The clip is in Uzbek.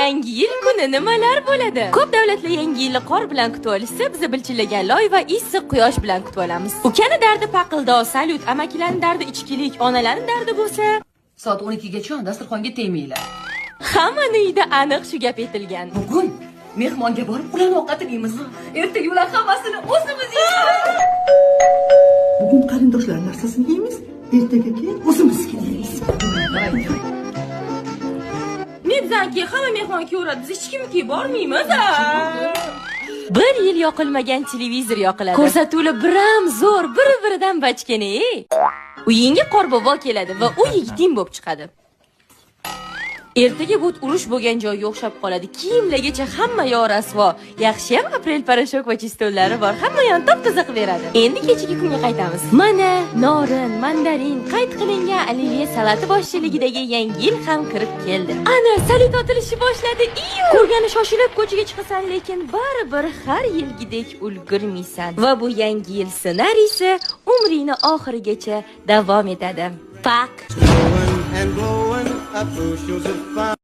Yangi yil kuni nimalar bo'ladi? Ko'p davlatlar Yangi yilni qor bilan kutib olishsa, biz bilchillagan loy va issiq quyosh bilan kutib olamiz. Ukani dardi paqildoq, salyut, amakilarning dardi ichkilik, onalarning dardi bo'lsa Soat 12 gacha dasturxonga tegmanglar. Hammani uyida aniq shu gap aytilgan. Bugun mehmonga borib, ularni ovqatini yeymiz. Ertaga ular hammasini o'zimiz yeymiz. Bugun qarindoshlar narsasini yeymiz, ertaga keyin o'zimiznikini yeymiz. Ne, bizaniki hamma mehmon kelaveradi, biz hech kimnikiga bormaymiz. Bir yil yoqilmagan televizor yoqiladi. Ko'rsatuvlar biram zo'r, bir-biridan bachkana. Ey. Uyingga qorbobo keladi va u yigiting bo'lib chiqadi. Ertaga but urush bo'lgan joyga o'xshab qoladi. Kiyimlargacha hamma yoq rasvo. Yaxshiyam Aprel порошок va chistollari bor. Hamma yoqni top-toza qilib beradi. Endi kechagi kunga qaytamiz. Mana norin, mandarin, qayd qilingan olivye salati boshchiligidagi Yangi yil ham kirib keldi. Ana salyut otilishi boshladi. Iyu! Ko'rgani shoshilib ko'chaga chiqasan, lekin baribir har yilgidek ulgurmaysan. Va bu Yangi yil ssenariysi umringni oxirigacha davom etadi. Paq. Snowing and blowing up bushels of fun.